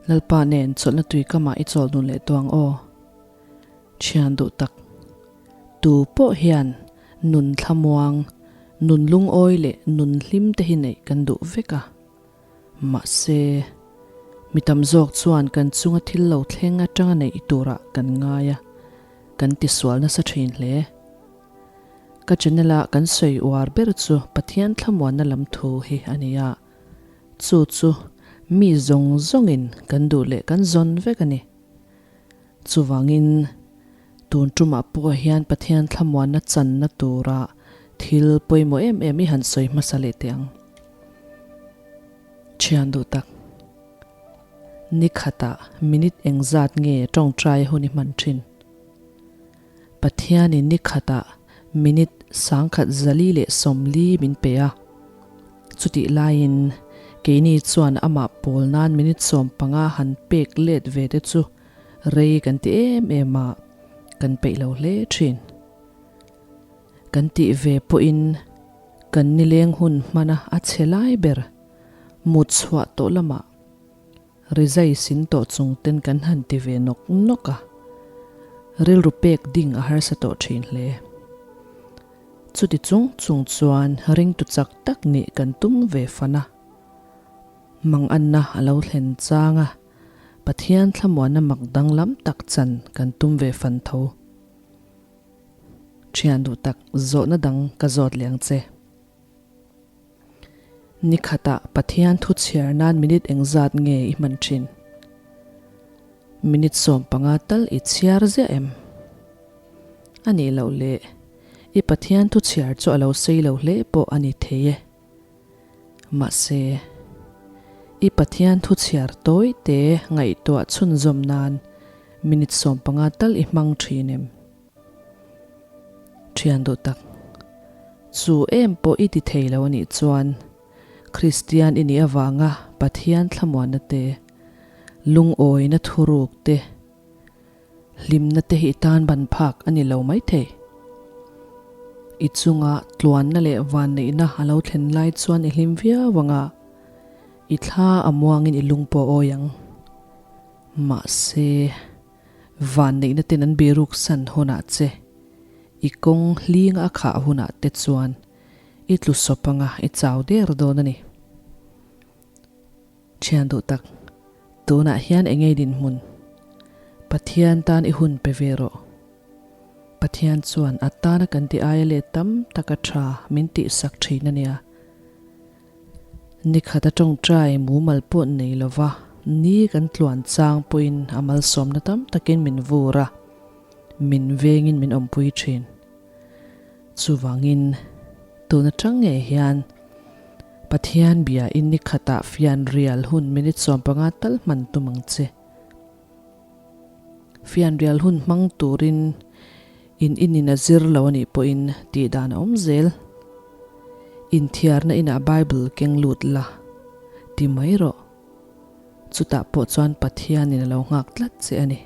Lalpa nen chawlhna tui kamah i chawl dun leh tawh ang aw. Thian duh tak. Tu pawh hian nun thlamuang, nun lungawi leh nun hlim te hi neih kan duh vek a. Mahse, mi tam zawk chuan kan chunga thil lo thleng atanga neih turah kan ngai a, kan tisual nasa thin hle. Ka channel a kan sawi uar ber chu Pathian thlamuanna lam thu hi a ni a, chu chu mi zawng zawngin kan duh leh kan zawn vek a ni. Chuvangin tun tumah pawh hian Pathian thlamuanna channa tura thil pawimawh em em i han sawi hmasa leh teh ang. Thian duh tak. Ni khatah minute engzat nge tawngtai hun i hman thin? Pathianin ni khatah minute 1040 min pe a. Chutih laiin keini chuan amah pawl nan minute 15 han pek let ve te chu rei kan ti em em a, kan peih lo hle thin. Kan tih ve pawhin kan nileng hun hmana a chhe lai ber mut chhuah tawh lamah Rizai sin tawh chung ten kan han ti ve nawk nawk a, rilru pek ding a harsa tawh thin hle. Chuti chung chung chuan ringtu chak tak nih kan tum ve fan a. Manganna a lo thlen chang a, Pathian thlamuanna mak danglam tak chan kan tum ve fan tho. Thian duh tak zawhna dang ka zawt leh ang che. Ni khatah Pathian thu chhiar nan minute engzat nge i hman thin? Minute 15 tal i chhiar ziah em? A nih loh le, i Pathian thu chhiar chu a lo sei lo hle pawh a ni thei e. Mahse, i Pathian thu chhiar tawi te ngaihtuah chhunzawm nan minute 15 tal i hmang thin em? Thian duh tak. Chu em pawh i ti thei lo a nih chuan Kristian i nih avanga Pathian thlamuanna te, lungawina thuruk te, hlimna te hi i tan ban phak a ni lo maithei. I chunga tluanna leh vanneihna a lo thlen lai chuan i hlim viau ang a, i thla a muangin i lung pawh a awi ang. Mahse. Vanneihna ten an biruk san hunah che, i kawng hlinga a khah hunah te chuan i tlu sawp anga i chau der dawn a ni. Thian duh tak, tunah hian eng ei dinhmun? Pathian tan i hun pe ve rawh. Pathian chuan a tana kan tih aia leh tam taka tha min tihsak thin a nia. Ni khat a tawngtai mumal pawh nei lova ni kan tluan chang pawhin a malsawmna tam takin min vur a, min vengin min awmpui thin. Chuvangin tun atang ngei hian Pathian bia in ni khatah fianrial hun minute 15 tal hman tum ang che. Fianrial hun hmang turin in inin a zir lo a nih pawhin tih dan a awm zel. Inthiarna inah Bible keng lut la, ti mai rawh. Chutah pawh chuan Pathianin a lo nghak tlat che a ni.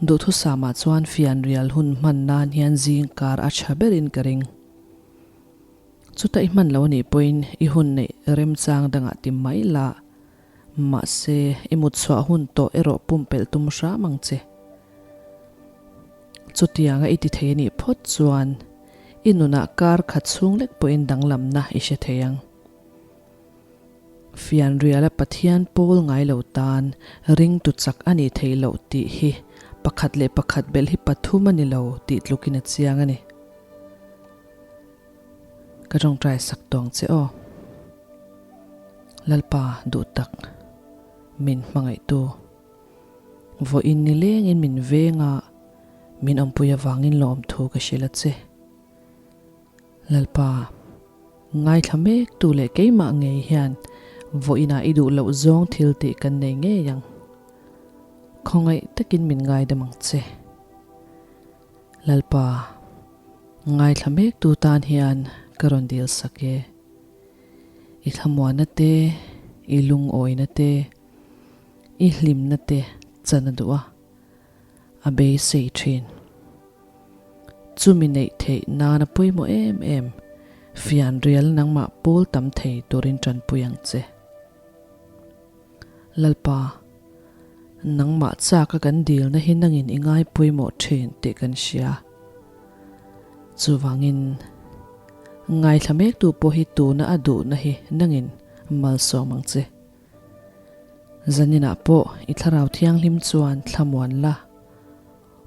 Duhthusamah chuan fianrial hun hman nan hian zingkar a tha berin ka ring. Chuta i hman lo a nih pawhin i hun neih remchang dangah ti mai la. Mahse, i mut chhuah hun tawh erawh pumpelh tum hram ang che. Chutianga i ti thei a nih phawt chuan i nunah kar khat chhung lek pawhin danglamna i hre thei ang. Fianriala Pathian pawl ngai lo tan ringtu chak a nih theih loh tih hi pakhat leh pakhat belh hi pathum a ni lo tih tlukin a chiang a ni. Ka tawngtai sak tawng che aw. Lalpa duh tak min hmangaihtu. Vawiin ni lengin min veng a, min awmpui avangin lawmthu ka hrilh a che. Lalpa, ngaithla mek tu leh keimah ngei hian vawiinah i duh loh zawng thil tih kan nei ngei ang. Khawngaih takin min ngaidam ang che. Lalpa, ngaithla mek tu tan hian ka rawn dil sak e. I thlamuanna te, i lungawina te, i hlimna te chan a duh a, a beisei thin. Chumi neih theih nana pawimawh em em, fianrial nangmah pawl tam thei turin tanpui ang che. Lalpa, nangmah chak a kan dilna hi nangin i ngai pawimawh thin tih kan hria. Chuvangin, ngaithla mektu pawh hi tuna a duhna hi nangin malsawm ang che. Zaninah pawh i thlarau thianghlim chuan thlamuan la,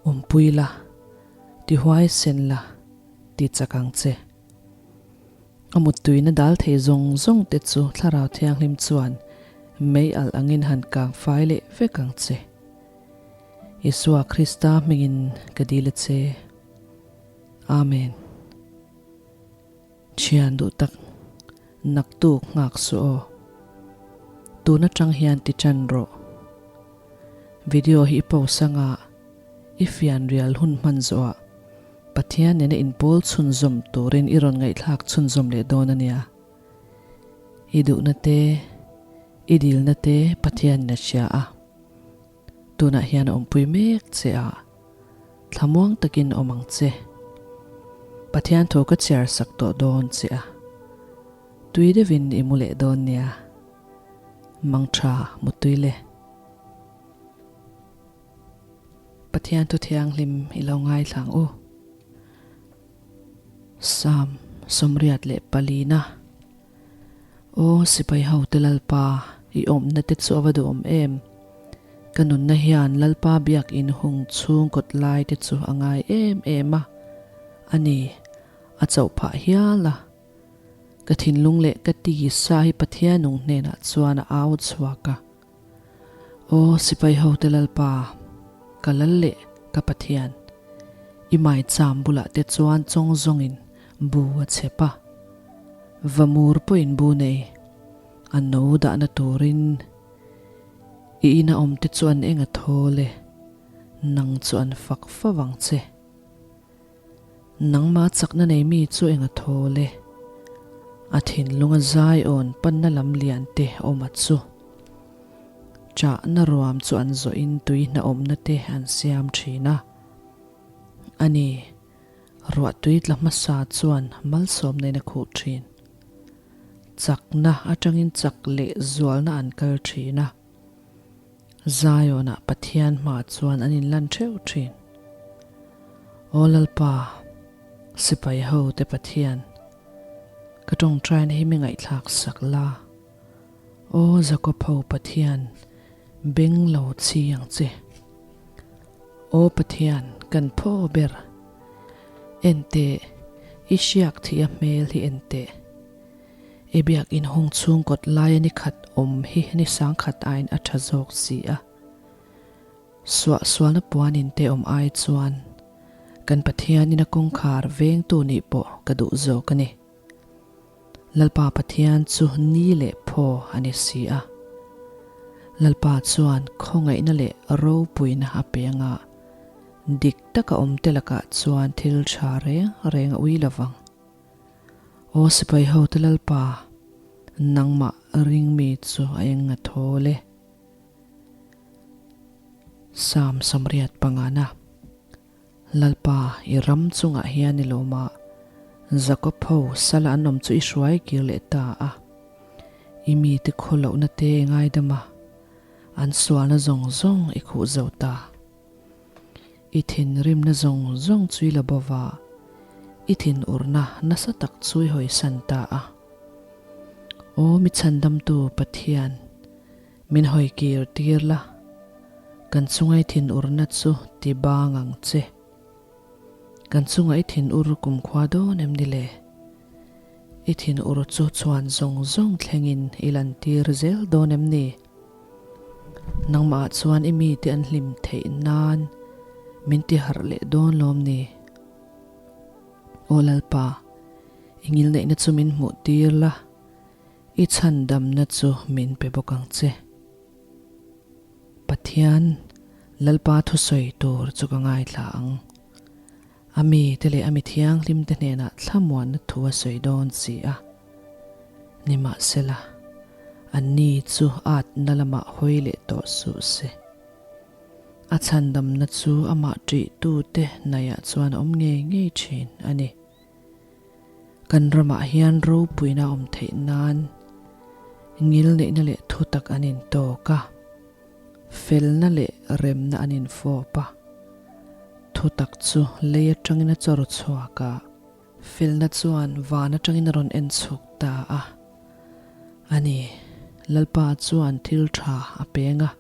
awmpui la, ti huaisen la, ti chak ang che. A muttuina dal thei zawng zawng te chu thlarau thianghlim chuan mei alh angin han kang fai leh vek ang che. Isua Krista hmingin ka dil a che. Amen. Thian duh tak naktuk nghak suh aw. Tun atang hian ti tan rawh. Video hi i post anga i fianrial hun hman zawhah Pathian nena inpawl chhunzawm turin i rawn ngaihthlak chhunzawm leh dawn a nia. I duhna te, i dilna te Pathianin a hria a. Tunah hian a awmpui mek che a, thlamuang takin awm ang che. Pathian thu ka chhiar sak tawh dawn che a, tui deuhin i mu leh dawn nia. Mangtha mutui le. Pathian thu thianghlim i lo ngaithla ang u. Psalm 84. Aw sipai hote Lalpa, i awmna te chu a va duhawm em? Ka nunna hian Lalpa biakin hung chhung kawt lai te chu a ngai em em a, a ni, a chauh phah hial a. Ka thinlung leh ka tisa hi Pathian nung hnenah chuan a au chhuak a. Aw sipai hote Lalpa, ka lal leh ka Pathian, i maicham bulah te chuan chawng zawngin bu a chep a, vamur pawhin bu nei, a no dahna turin i ina awmte chu an eng a thawl e, nang chu an fak fo vang che. Nangmah chakna nei mi chu eng a thawl e. A thinlunga zai awn panna lam lian te awm a chu. Chahna ruam chu an zawhin tui hnahawmna te an siam thin a. A ni, ruah tui tla hmasa chuan malsawmna in a khuh thin. Chakna atangin chak leh zualna an kal thin a. Zion-ah Pathian hmaah chuan an inlan theuh thin. Aw Lalpa, sipai ho te Pathian, ka tawngtaina hi mi ngaihthlak sak la. Aw Jakob ho Pathian, beng lo chi ang che. Aw Pathian, kan phaw ber. En teh, i hriak thih a hmel hi en teh. I biakinn hung chhung kawt laia ni khat awm hi ni sangkhat aiin a tha zawk si a. Suah sualna puanin te awm ai chuan kan Pathianin a kawngkhar vengtu nih pawh ka duh zawk a ni. Lalpa Pathian chu ni leh phaw a ni si a. Lalpa chuan khawngaihna leh ropuina a pe anga dik taka awm te lakah chuan thil tha reng reng a ui lovang. Aw sipai hote Lalpa, nangmah ring mi chu a eng a thawl e. Psalm 85 Lalpa, i ram chungah hian i lawm a, Jakob ho sala an awm chu i hruai kir leh ta a. I mite khaw lohna te i ngaidam a, an sualna zawng zawng i khuh zo ta. I thinrimna zawng zawng chu i la bo va, i thinurna nasa tak chu i hawisan ta a. Aw mi chhandamtu Pathian, min hawi kir tir la, kan chunga i thinurna chu ti bang ang che. Kan chunga i thinur kumkhua dawn em ni le? I thinur chu chhuan zawng zawng thlengin i lantir zel dawn em ni? Nangmah chuan i mite an hlim theih nan min ti harh leh dawn lawm ni? Aw Lalpa, i ngilneihna chu min hmuh tir la, i chhandamna chu min pe bawk ang che. Pathian, Lalpa thusawi tur chu ka ngaithla ang. A mite leh a mi thianghlimte hnenah thlamuanna thu a sawi dawn si a. Nimahsela, anni chu atna lamah hawi leh tawh suh se. A chhandamna chu amah ṭihtute hnaihah chuan a awm ngei ngei ṭhin a ni. Kan ramah hian ropuina awm theih nan ngilneihna leh thutak an intawk a. Felna leh remna an infawp a, thutak chu lei atangin a chawr chhuak a, felna chuan van atangin a rawn en chhuk ta a. A ni, Lalpa chuan thil tha a peng a,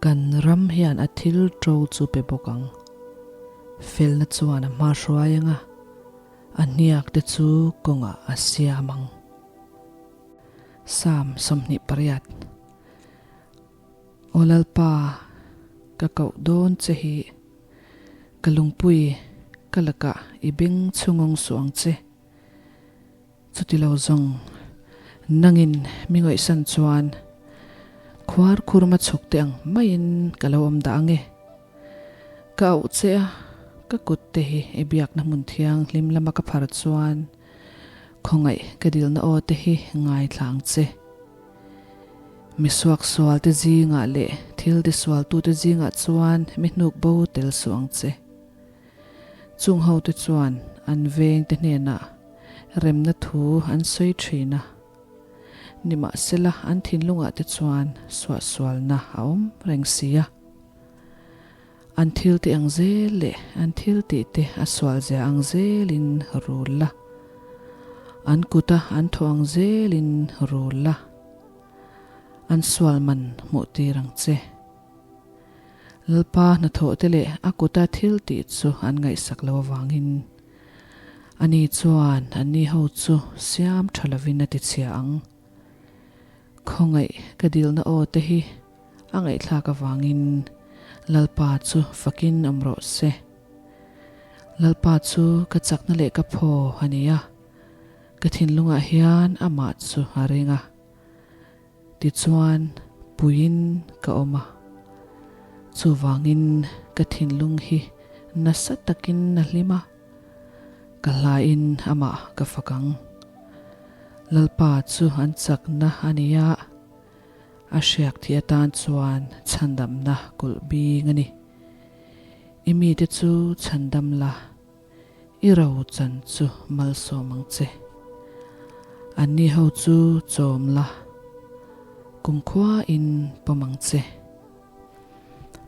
kan ram hian a thil to chu pe bawk ang. Felna chuan a hma hruai ang a, a hniak te chu kawngah a siam ang. Psalm 28. Aw Lalpa, ka koh dawn che hi, ka lungpui ka lakah i beng chhungawng suh ang che. Chuti lo zawng, nangin mi ngaihsan chuan khuar khurma chhuk te ang maiin ka lo awm dah ang e. Ka auh che a, ka kut te hi i biakna hmun thianghlim lama ka phar chuan khawngaih ka dilna aw te hi ngaithla ang che. Mi suaksualte zingah leh thil tisualtute zingah chuan mi hnuk bo tel suh ang che. Chung hote chuan an vengte hnenah remna thu an sawi thin a, nimahsela an thinlungah te chuan suahsualna a awm reng si a. An thil tih ang zel leh an thil tih te a sual zia ang zelin rul la. An kuta an thawh ang zelin rul la. An sual man hmuh tir ang che. Lalpa hnathawh te leh a kuta thil tih chu an ngaihsak lo avangin ani chuan anni ho chu siam tha lovin a ti chhia ang. Khawngaih ka dilna aw te hi A ngaihthlak avangin Lalpa chu fakin awm rawh se. Lalpa chu ka chakna leh ka phaw a ni a, ka thinlungah hian amah chu a ring a. Tichuan puiin ka awm a, chuvangin ka thinlung hi nasa takin a hlim a, ka hlaiin amah ka fak ang. Lalpa chu an chakna a ni a. A hriak thih atan chuan chhandamna kulh bing a ni. I mite chu chhandam la, i ro chan chu malsawm ang che. Anni ho chu chawm la, kumkhua in pawm ang che.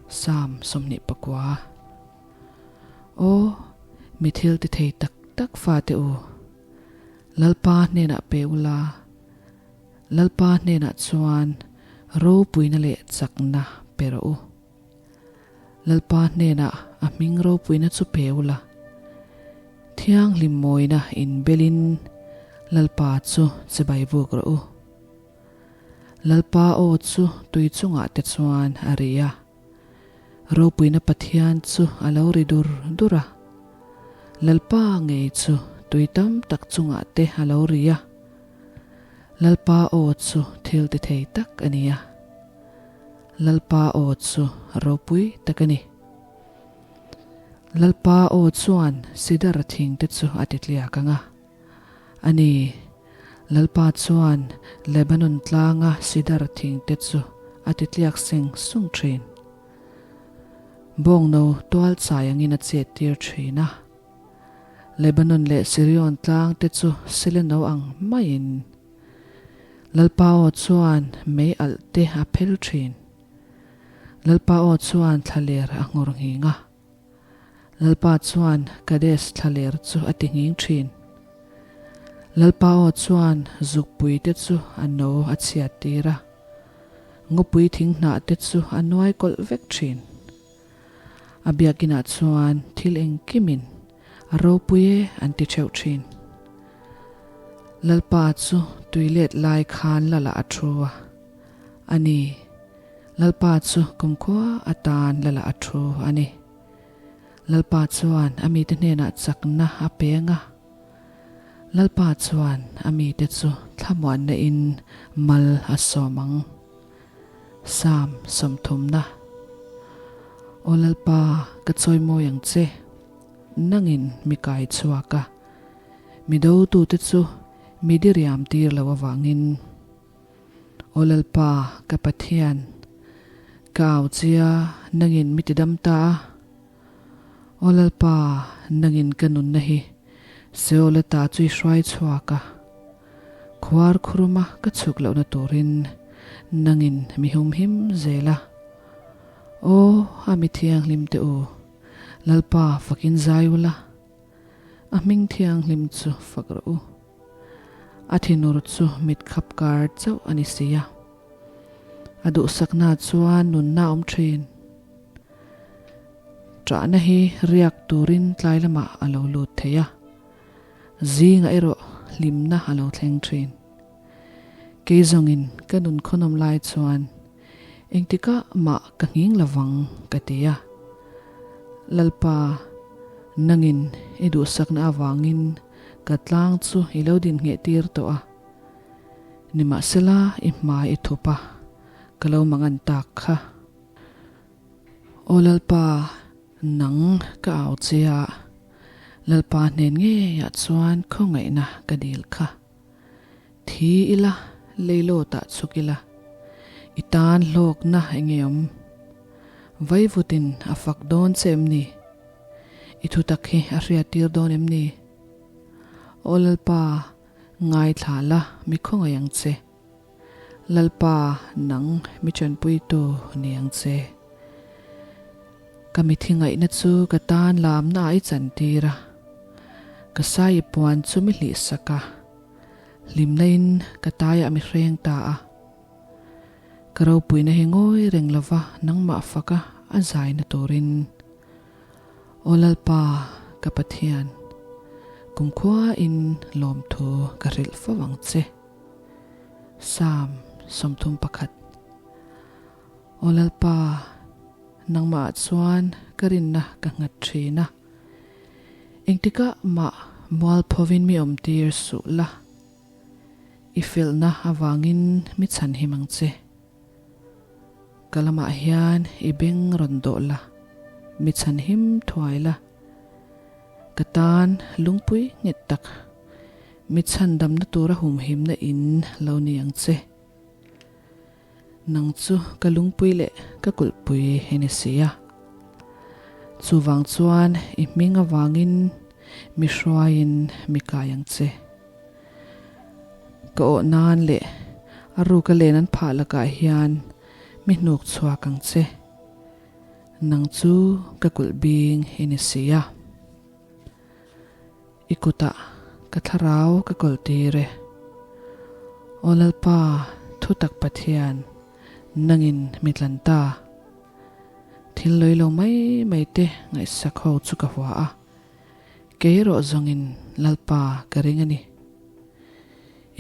Psalm 29. Aw, mi thil ti thei tak tak fate u, Lalpa hnenah pe ula, Lalpa hnenah chuan ropuina leh chakna pe rawh u. Lalpa hnenah a hming ropuina chu pe u la. Thianghlim mawina inbelin Lalpa chu chibai vuk rawh u. Lalpa aw chu tui chungah te chuan a ri a. Ropuina Pathian chu a lo ri dur dur a. Lalpa ngei chu tui tam tak chungah te a lo ri a. Lalpa aw chu thil ti thei tak a ni a. Lalpa aw chu ropui tak a ni. Lalpa aw chuan sidar thing te chu a ti tliak ang a. A ni, Lalpa chuan Lebanon tlanga sidar thing te chu a ti tliak seng sung thin. Bawngno tual chai angin a chet tir thin a. Lebanon leh Sirion tlang te chu Sileno ang maiin Lalpa aw chuan mei alh te a phel thin. Lalpa aw chuan thlaler a nghawr nghing a. Lalpa chuan Kadesh thlaler chu a ti nghing thin. Lalpa aw chuan zukpui te chu a no a chhiat tir a. Ngawpui thing hnah te chu a nuai kawlh vek thin. A biakinah chuan thil engkimin a ropui e an ti theuh thin. Lalpa chu tui let lai khan Lala a thu a, a ni, Lalpa chu kumkhua atan Lala a thu a ni. Lalpa chuan a mite hnenah chakna a peng a, Lalpa chuan a mite chu thlamuanna in mal a sawm ang. Psalm sawmthumna. Aw Lalpa, ka chawimawi ang che. Nangin mi kai chhuak a, mi dotute chu mi diriam tir lo avangin. Aw Lalpa, ka Pathian, ka au chia, nangin mi tidam ta a. Aw Lalpa, nangin ka nunna hi Seol ata chu i hruai chhuak a. Khuar khuruma ka chhuk lohna turin nangin mi humhim zel a. Aw, a mi thianghlim te u, Lalpa fakin zai ula, a hming thianghlim chu fak rawh u. A thinur chu mit khap kar chauh a ni si a. A duhsakna chuan nunna a awm thin. Ṭahna hi riak turin tlai lamah a lo lut thei a, zingah erawh hlimna a lo thleng thin. Kei zawngin ka nun khawnawm lai chuan engtikah mah ka nghing lovang ka ti a. Lalpa, nangin i duhsakna avangin ka tlang chu i lo din ngheh tir tawh a. Nimahsela i hmai i thup a, ka lo mangan tak kha. Aw Lalpa, nang ka au che a, Lalpa hnen ngeiah chuan khawngaihna ka dil kha. Thi ila, leilawtah chhuk ila, i tan hlawkna enge awm? Vaivutin a fak dawn che em ni? I thutak hi a hriattir dawn em ni? Aw Lalpa, ngaithla la mi khawngaih ang che. Lalpa, nang mi chanpuitu ni ang che. Ka mithi ngaihna chu ka tan lamna ah i chantir a, ka sai i puan chu mi hlihsak a, hlimna in ka taiah mi hreng ta a. Ka ropuina hi ngawi reng lova nangmah faka a zaina turin. Aw Lalpa, ka Pathian, kumkhua in lawmthu ka hrilh fo ang che. Psalm 31 Aw Lalpa, nangmah ah chuan ka rinna ka nghat thin a, engtikah mah mualphovin mi awmtir suh la, i felna avangin mi chhanhim ang che. Ka lamah hian i beng rawn dawh la, mi chhanhim thuai la. Ka tan lungpui nghet tak, mi chhandamna tura humhimna in lo ni ang che. Nang chu ka lungpui leh ka kulhpui i ni si a. Chuvang chuan i hming avangin mi hruaiin mi kai ang che. Ka awh nan leh a ruka len an phah lakah hian mi hnuk chhuak ang che. Nang chu ka kulh bing i ni si a. I kutah ka thlarau ka kawl tir e. Aw Lalpa, thutak Pathian, nangin mi tlan ta. Thil lawi lo mai mai te ngaihsak ho chu ka hua a. Kei erawh zawngin Lalpa ka ring a ni.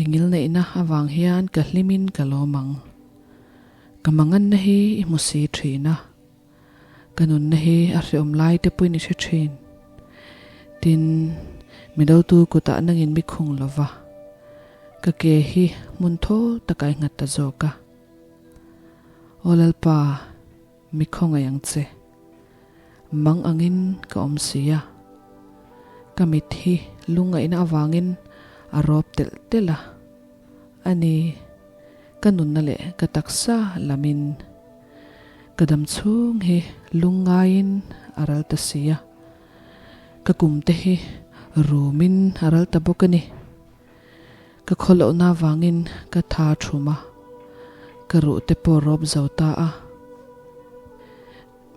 I ngilneihna avang hian ka hlimin ka lawm ang. Ka manganna hi i hmu si thin a, ka nunna hi a hreawm lai te pawhin i hre thin. Tin, midotu kutah nangin mi khung lo va, ka ke hi hmun thawl takah i nghat ta zawk a. Aw Lalpa, mi khawngaih ang che. Mang angin ka awm si a. Ka mit hi lungngaihna avangin a rawp telh telh a. A ni, ka nunna leh ka taksa lamin ka dam chhung hi lungngaiin a ral ta si a. Ka kumte hi rumin a ral ta bawk a ni. Ka khawlohna avangin ka tha thum a, ka ruh te pawh rawp zo ta a.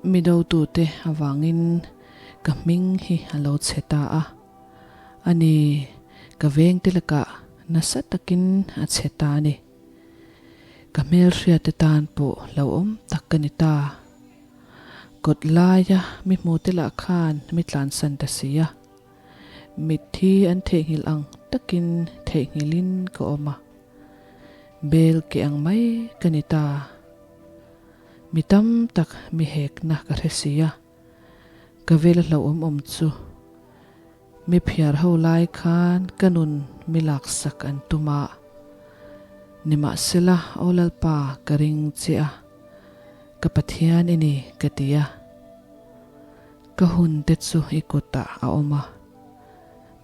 Mi dotute avangin ka hming hi a lo chhe ta a. A ni, ka vengte lakah nasa takin a chhe ta a ni. Ka hmelhriatte tan pawh hlauhawm tak ka ni ta. Kawt laia mi hmute lah khan mi tlansan ta si a. Mitthi an theihnghilh ang takin theihnghilhin ka awm a, bel ke ang mai ka ni ta. Mi tam tak mi hekna ka hre si a, ka vela hlauhawm awm chu mi phiar ho lai khan ka nun mi laksak an tum a, nimahsela Aw Lalpa ka ring che a, ka Pathian i ni ka ti a. Ka hun te chu i kutah a awm a,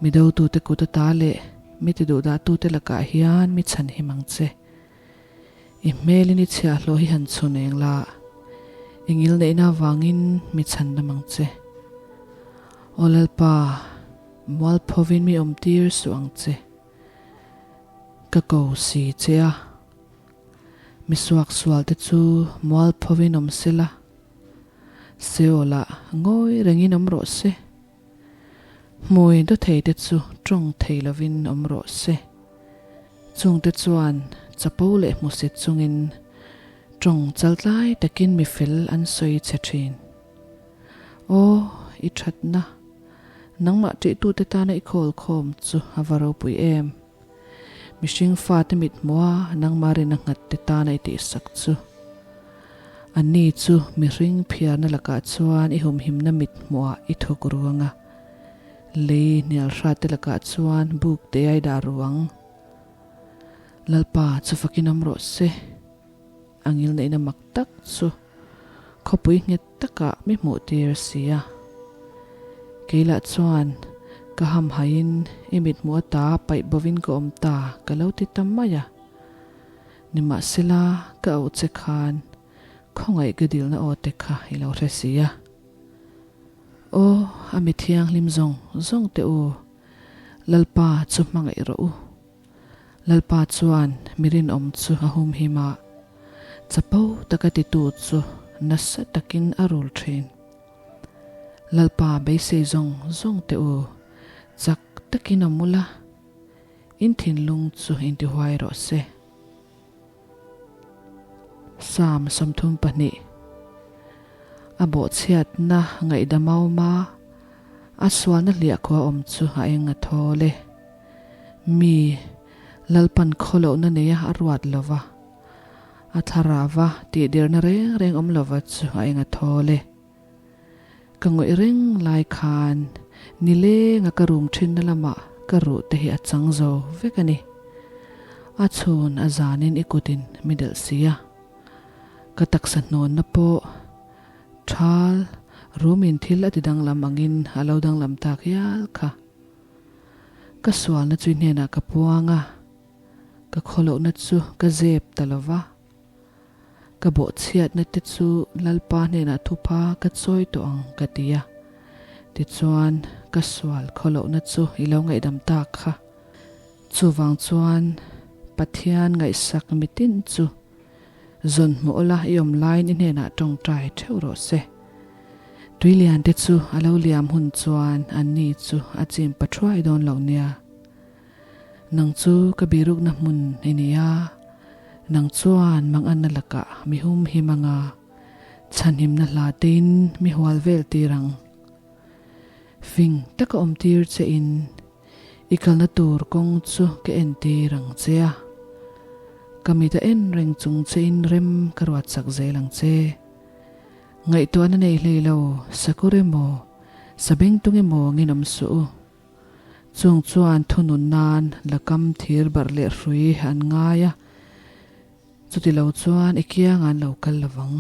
mi dotute kut ata leh mi tiduhdahtute lakah hian mi chhanhim ang che. I hmelin i chhiahhlawh hi han chhun eng la, i ngilneihna avangin mi chhandam ang che. Aw Lalpa, mualphovin mi awmtir suh ang che. Ka ko si che a, mi suaksualte chu mualphovin awm sela. Seolah ngawi rengin awm rawh se. Hmui dawthei te chu tawng thei lovin awm rawh se. Chungte chuan chapo leh hmusit chungin tawng chaltlai takin mi fel an sawi chhe thin. Aw, i thatna, nangmah tihtute tana i khawl khawm chu a va ropui em. Mihring fate mithmua nangmah rin a nghat te tana i tihsak chu. Anni chu mihring phiarna lakah chuan i humhimna mithmuah i thawk ruang a, lei hnial hrat te lakah chuan buk te a i dah ruang. Lalpa chu fakin awm rawh se. A ngilneihna mak tak chu khawpui nghet takah mi hmuh tir a si a. Keilah chuan ka hamhaiin i mithmuh ata paih bovin ka awm ta ka lo ti ta mai a. Nimahsela ka auh che khan khawngaih ka dilna aw te kha i lo hre si a. Aw, a mi thianghlim zawng zawng te u, Lalpa chu hmangaih rawh u. Lalpa chuan mi rinawm chu a humhim a, chapo taka titu chu nasa takin a rul thin. Lalpa beisei zawng zawng te u, chak takin awm ula, in thinlung chu intihuai rawh se. Psalm 32 A bawhchhiatna ngaihdam a awm a, a sualna hliah khua awm chu a eng a thawl e. Mi Lalpan khawlohna neia a ruat lova, a thlarava tihdirna reng reng awm lova chu a eng a thawl e. Ka ngawih reng lai khan nilenga ka rum thinna lamah ka ruh te hi a chang zo vek a ni. A chhun a zanin i kutin mi delh si a. Ka taksa hnawnna pawh thal rumin thil a ti danglam angin a lo danglam tak hial kha. Ka sualna chu i hnenah ka puang a, ka khawlohna chu ka zep ta lo va. Ka bawhchhiatna te chu Lalpa hnenah thupha ka chawi tawh ang ka ti a. Tichuan, ka sual khawlohna chu i lo ngaihdam tak kha. Chuvang chuan Pathian ngaihsak mitin chu zawn hmuh ula i awm laiin i hnenah tawngtai theuh rawh se. Tuilian te chu a lo liam hun chuan anni chu a chim pathuai dawn lo nia. Nang chu ka birukna hmun i ni a, nang chuan manganna lakah mi humhim anga chhanhimna hla tein mi hual vel tir ang. Fing taka awm tir che in i kalna tur kawng chu ka en tir ang che a, ka mit a en reng chung che in rem ka ruat chak zel ang che. Ngaihtuahna nei hlei lo sakawr emaw, sabengtung emaw ngin awm suh u. Chung chuan thunun nan lakam thir barh leh hrui an ngai a, chuti lo chuan i kiang an lo kal lovang.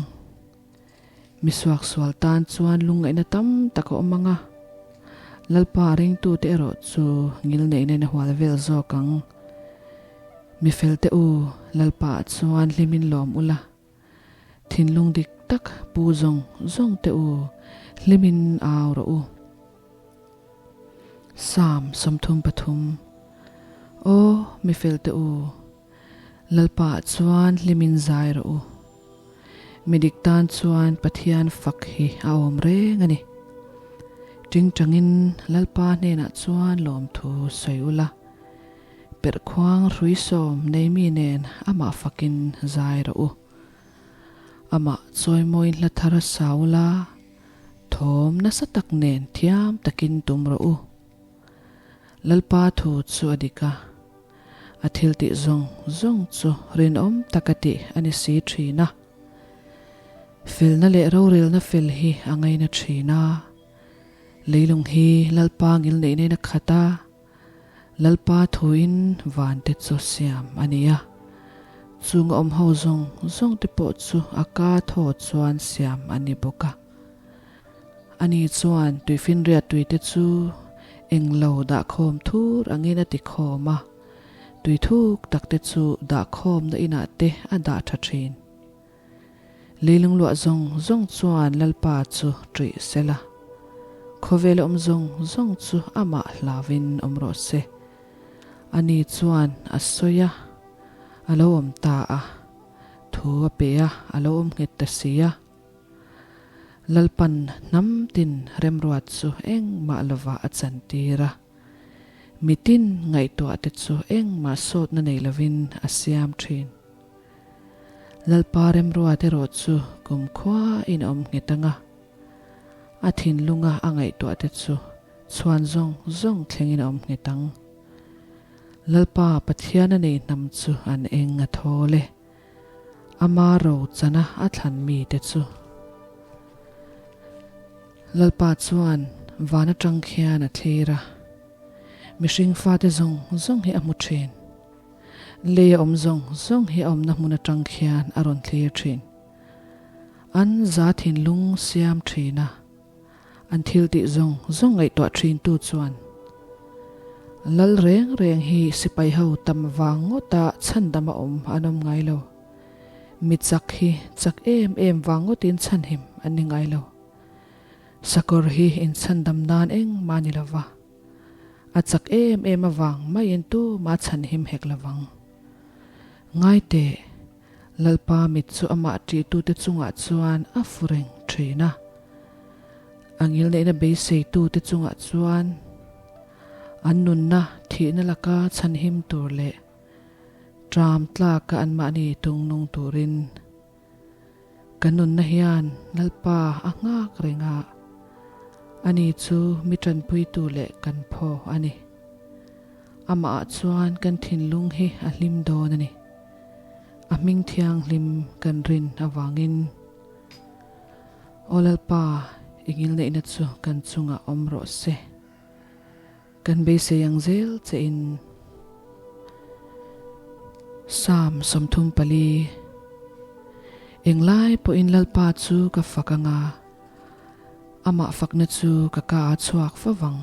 Mi suaksual tan chuan lungngaihna tam tak a awm ang a, Lalpa ringtute erawh chu ngilneihna in a hual vel zawk ang. Mi felte u, Lalpa ah chuan hlimin lawm ula. Thinlung dik tak pu zawng zawng teh u, hlimin au rawh u. Psalm 33 Aw mi fel teh u, Lalpa ah chuan hlimin zai rawh u. Mi dik tan chuan Pathian fak hi a awm reng a ni. Tingtangin Lalpa hnenah chuan lawmthu sawi ula. Perhkhuang hruisawm nei mi nen amah fakin zai rawh u. Amah chawimawiin hla thar a sa ula, thawm nasa tak nen thiam takin tum rawh u. Lalpa thu chu a dik a, a thil tih zawng zawng chu rinawm taka tih a ni si thin a. Felna leh rorelna fel hi a ngaina thin a, leilung hi Lalpa ngilneihna in a khat a, Lalpa thuin vante chu siam a ni a, chung a awm ho zawng zawng te pawh chu a ka thaw chuan siam a ni bawk a. Ani chuan tuifinriat tui te chu englo dahkhawm thur angin a ti khawm a, tui thuk tak te chu dahkhawmna inah te a dah tha thin. Leilung luah zawng zawng chuan Lalpa chu ṭih sela, khawvela awm zawng zawng chu amah hlauvin awm rawh se. Ani chuan a sawi a, a lo awm ta a, thu a pe a, a lo awm nghet ta si a. Lalpan hnam tin remruat chu engmah lovah a chantir a, mitin ngaihtuah te chu engmah sawtna nei lovin a siam thin. Lalpa remruat erawh chu kumkhua in a awm nghet ang a, a thinlunga a ngaihtuah te chu chhuan zawng zawng thlengin a awm nghet ang. Lalpa Pathian a nei hnam chu an eng a thawl e. Ama ro chana a thlan mite chu. Lalpa chuan van atang khian a thlir a, mihring fate zawng zawng hi a hmu thin. Lei a awm zawng zawng hi a awmna hmun atang khian a rawn thlir thin. An za thinlung siam thin a. An thil tih zawng zawng ngaihtuah thintu chuan Lal reng reng hi sipai ho tam vang ngawta chhandam a awm an awm ngai lo. Mi chak hi chak em em vang ngawtin chhanhim an ni ngai lo. Sakawr hi inchhandam nan engmah ni lova, a chak em em avang maiin tumah chhanhim hek lovang. Ngai teh. Lalpa mit chu amah ṭihtute chungah chuan a fu reng ṭhin a, a ngilneihna beiseitute chungah chuan an nunna thihna laka chhanhim tur leh ṭam tlaka anmahni tungnung turin ka nunna hian Lalpa a nghak reng a, ani chu mi ṭanpuitu leh kan phaw a ni. Amahah chuan kan thinlung hi a hlim dawn a ni. A hming thianghlim kan rin avangin Aw Lalpa, i ngilneihna chu kan chungah awm rawh se. Kan beisei ang zel che in. Psalm 34 Englai pawhin Lalpa chu ka fak anga, amah fakna chu ka ka a chhuak fo vang.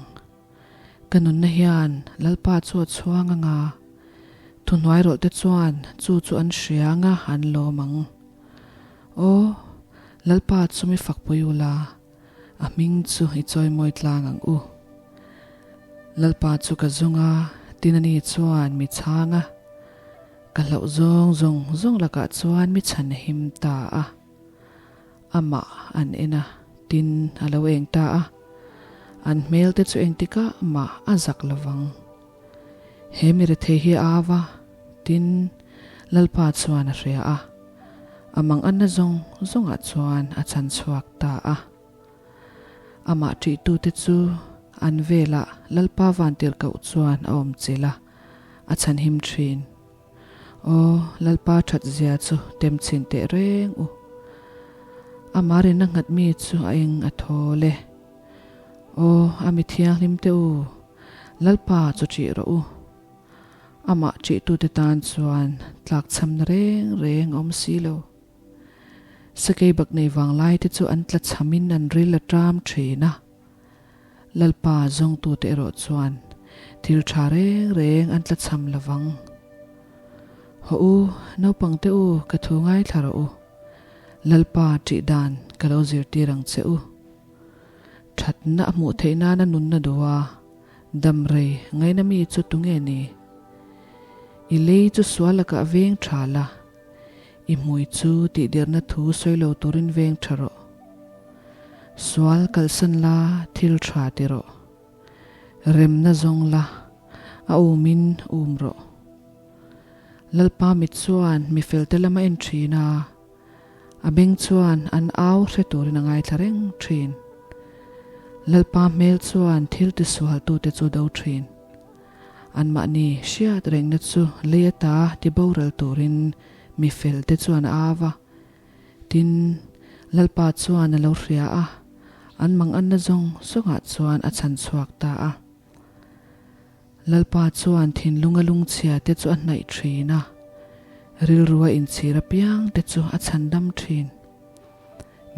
Ka nunna hian Lalpa chu a chhuang anga, thuhnuai rawlh te chuan chu chu an hria anga an lawm ang. Aw, Lalpa chu mi fakpui ula, a hming chu i chawimawi tlang ang u. Lalpa chu ka zung a, tin ani chuan mi chhang a, ka hlauh zawng zawng zawng lakah chuan mi chhan him ta a. Amah an en a, tin a lo eng ta a. An hmel te chu engtikah mah a zak lo vang. He mi rethei hi a au a, tin Lalpa chuan a hria a. A manganna zawng zawngah chuan a chhan chhuak ta a. Amah ṭihtute chu an velah Lalpa vantirhkoh chuan a awm chilh a, a chhanhim ṭhin. Aw, Lalpa that zia chu tem chhin teh reng u. Amah rinna nghat mi chu a eng a thawl e. Aw, a mi thianghlim te u, Lalpa chu ṭih rawh u. Amah ṭihtute tan chuan tlakchhamna reng reng a awm si lo. Sakei bak nei vanglai te chu an tlachhamin an ril a ṭam ṭhin a. Lalpa zawngtute erawh chuan thil tha reng reng an tlachham lo vang. Haw u, naupangte u, ka thu ngaithla rawh u. Lalpa ṭih dan ka lo zirtir ang che u. Ṭhatna a hmuh theih nana nunna duh a, dam rei ngaina mi chu tunge ni? I lei chu sual lakah veng ṭha la, I hmui chu tihdirna thu sawi lo turin veng tha rawh. Sual kalsan la thil tha ti rawh. Remna zawng la, a umin um rawh. Lalpa mit chuan mi felte lam a en thin a, a beng chuan an au hre turin a ngaithla reng thin. Lalpa hmel chuan thil tisualtute chu do thin. Anmahni hriat rengna chu lei ata ti boral turin mi felte chuan a au a. Tin, Lalpa chuan a lo hria a, an manganna zawng zawngah chuan a chhan chhuak ta a. Lalpa chuan thinlunga lungchhia te chu a hnaih thin a, rilrua inchhir apiang te chu a chhandam thin.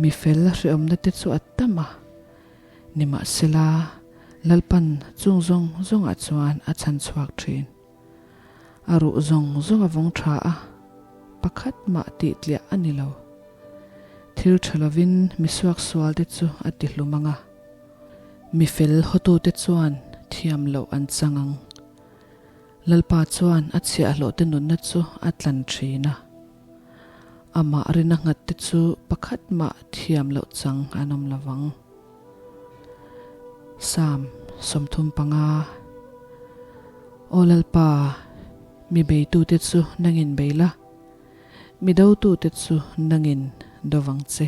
Mi fel hreawmna te chu a tam a. Nimahsela, Lalpan chung zawng zawngah chuan a chhan chhuak thin. A ruh zawng zawng a vawng tha a, pakhat mah tih tliah a ni lo. Thil tha lovin mi suaksualte chu a ti hlum ang a, mi fel hawtute chuan thiam loh an chang ang. Lalpa chuan a chhiahhlawhte nunna chu a tlan thin a. Amah rina nghat te chu pakhat mah thiam loh chang an awm lo vang. Psalm 35 Aw Lalpa, mi beitute chu nangin bei la, mi dotute chu nangin do vang che.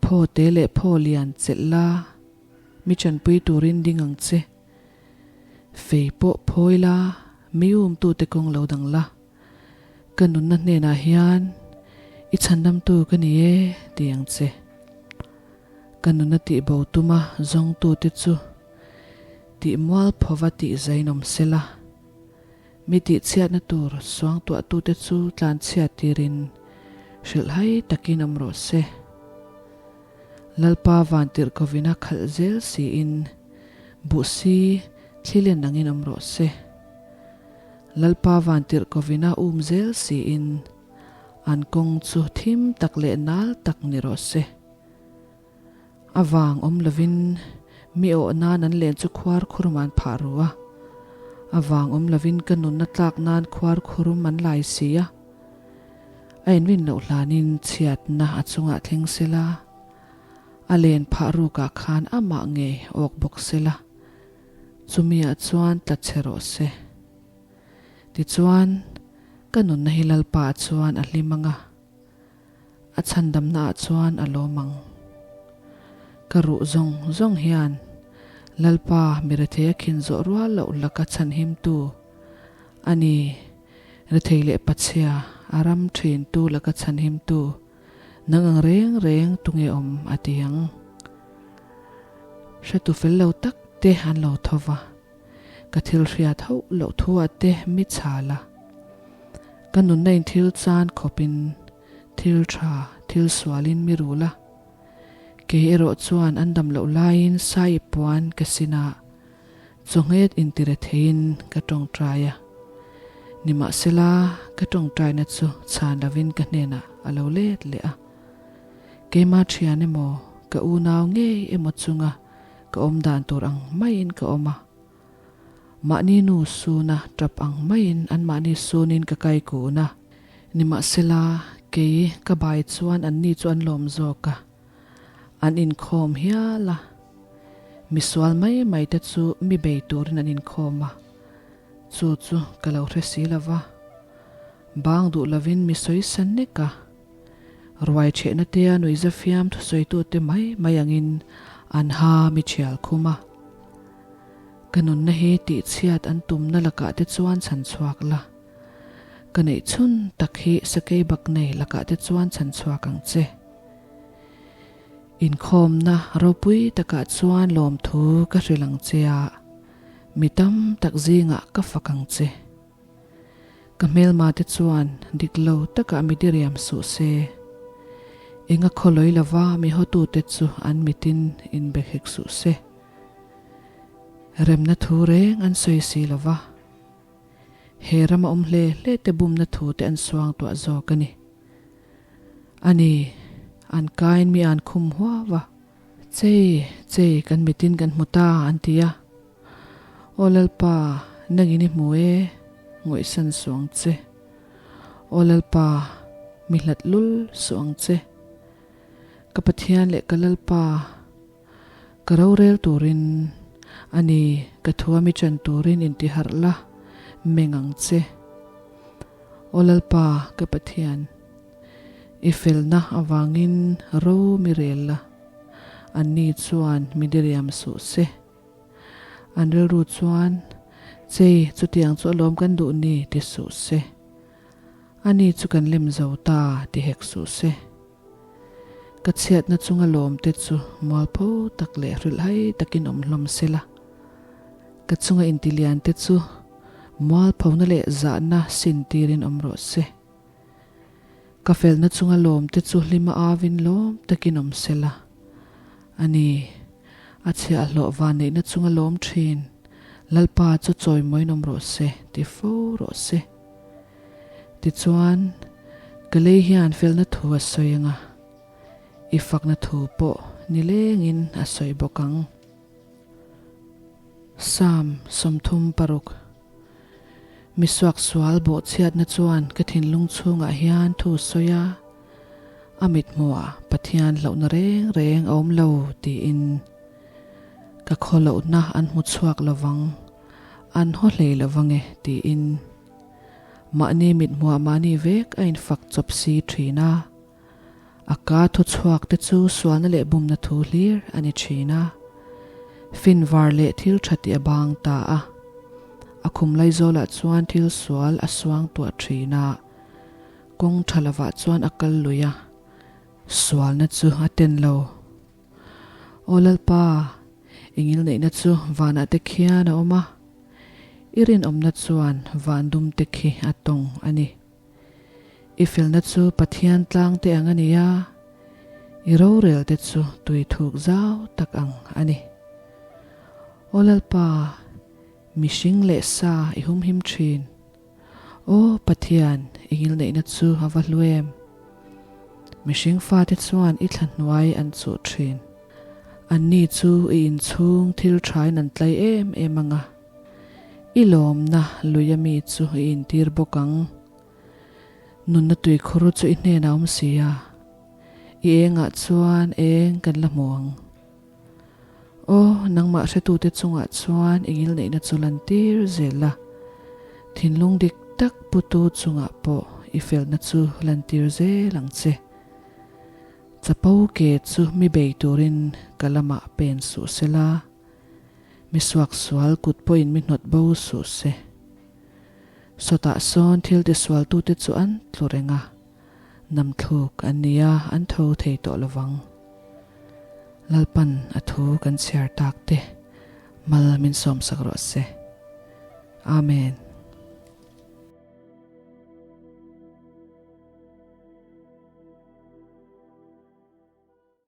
Phaw te leh phaw lian chelh la, mi chanpui turin ding ang che. Fei pawh phawi la, mi umtute kawng lo dang la. Ka nunna hnenah hian i chhandamtu ka ni e ti ang che. Ka nunna tihbo tuma zawngtute chu tih mual phova tih zainawm sela, mi tihchhiatna tur suangtuahtute chu tlanchhiat tirin hrilhhai takin awm rawh se. Lalpa vantirhkovina khalh zel siin buhsi thlilen angin awm rawh se. Lalpa vantirhkovina um zel siin an kawng chu thim tak leh nal tak ni rawh se. A vang awm lovin mi awh nan an len chu khuar khurum an phah ru a, a vang awm lovin ka nunna tlak nan khuar khurum an lai si a. A inrin loh hlanin chhiatna a chungah thleng sela, a len phah rukah khan amah ngei awk bawk sela. Chumi ah chuan tla che rawh se. Tichuan, ka nunna hi Lalpa ah chuan a hlim ang a, a chhandamna ah chuan a lawm ang. Ka ruh zawng zawng hian Lalpa mi rethei a khin zawh rual loh laka chhanhimtu a ni, rethei leh pachhia a ram thintu laka chhanhimtu Nang ang reng reng tunge awm a ti ang. Hretu fel lo tak te an lo tho va, ka thil hriat hauh loh thu ah te mi chhal a. Ka nunna in thil chan khawp in thil tha, thil sual in mi rul a. Kei erawh chuan an dam loh laiin sai puan ka sin a, Chawnghet intire theiin ka tawngtai a, nimahsela ka tawngtaina chu chhan lovin ka hnenah a lo let leh a. Keima thian emaw, ka unau ngei emaw chunga ka awm dan tur ang maiin ka awm a. Mahni nu suna tap ang maiin anmahni sunin ka kai kun a, nimahsela kei ka bai chuan anni chu an lawm zawk a. An inkhawm hial a, misual mai mai te chu mi bei turin an inkhawm a, chu chu ka lo hre si lo va, bang duh lovin mi sawi sa nek a, ruai chhehna tea nuihza fiam thusawitute mai mai angin an ha mi thial khum a. Ka nunna hi tihchhiat an tumna lakah te chuan chhan chhuak la, ka neih chhun tak hi sakei bak nei lakah te chuan chhan chhuak ang che. Inkhawmna ropui takah chuan lawmthu ka hrilh ang che a, mi tam tak zingah ka fak ang che. Ka hmelma te chuan dik lo takah mi diriam suh se. Enga khawlawi lova mi hawtute chu an mitin inbe hek suh se. Remna thu reng an sawi si lova. He rama awm hle hle te bumna thu te an suang tuah zawk a ni. A ni, an kain mi an khum huau a. Chei, chei, kan mitin kan hmu ta, an ti a. Aw Lalpa, nangin i hmu e, ngawihsan suh ang che. Aw Lalpa, mi hlat lul suh ang che. Ka Pathian leh ka Lalpa, ka rorel turin, a ni, ka thua mi chan turin intiharh la, meng ang che. Aw Lalpa, ka Pathian, i felna avangin ro mi rel la, anni chuan mi diriam suh se. An rilru chuan, Chei, chutiang chu alawm kan duh ni, ti suh se. Ani chu kan lem zo ta, ti hek suh se. Ka chhiatna chunga lawmte chu mualpho tak leh hrilhhai takin awm hlawm se la. Ka chunga intiliante chu mualphona leh zahna sin tirin awm rawh se. Ka felna chunga lawmte chu hlima avin lawm takin awm se la. A ni, a chhiahhlawh vanneihna chunga lawm thin Lalpa chu chawimawiin awm rawh se ti fo rawh se. Tichuan, ka lei hian felna thu a sawi ang a, i fakna thu pawh nilengin a sawi bawk ang. Psalm 36. Mi suaksual bawhchhiatna chuan ka thinlung chhungah hian thu sawi a, a mithmuhah Pathian hlauhna reng reng a awm lo tiin ka khawlohna an hmu chhuak lovang, an haw hlei lovang e tiin mahni mithmuhah mahni vek a infak chawp si thin a. A ka thu chhuak te chu sualna leh bumna thu hlir a ni thin a, finvar leh thil tha tih a bang ta a. A khum laizawlah chuan thil sual a suang tuah thin a, kawng tha lovah chuan a kal lui a, sualna chu a ten lo. Aw Lalpa, i ngilneihna chu vanah te khian a awm a, i rinawmna chuan van dum te khi a tawng a ni. I felna chu Pathian tlang te ang a ni a, i rorel te chu tui thuk zau tak ang a ni. Aw Lalpa, mihring leh sa i humhim thin. Aw Pathian, i ngilneihna chu a va hlu em! Mihring fate chuan i thla hnuai an chuh thin. Anni chu i inchhung thil thain an tlai em em ang a. I lawmna lui a mi chu i intir bawk ang. Nunna tuikhur chu i hnenah awm si a, i engah chuan eng kan la hmu ang. Aw, nangmah hretute chungah chuan i ngilneihna chu lantir zel la, thinlung dik tak putu chungah pawh i felna chu lantir zel ang che. Chapo ke chu mi bei turin ka lamah pen suh sela. Mi suaksual kut pawhin mi hnawt bo suh se. Sawtah sawn thil tisualtute chu an tlu reng a, namthluk an ni a, an tho thei tawh lovang. Lalpan a thu kan chhiar tak te mal min sawmsak rawh se. Amen.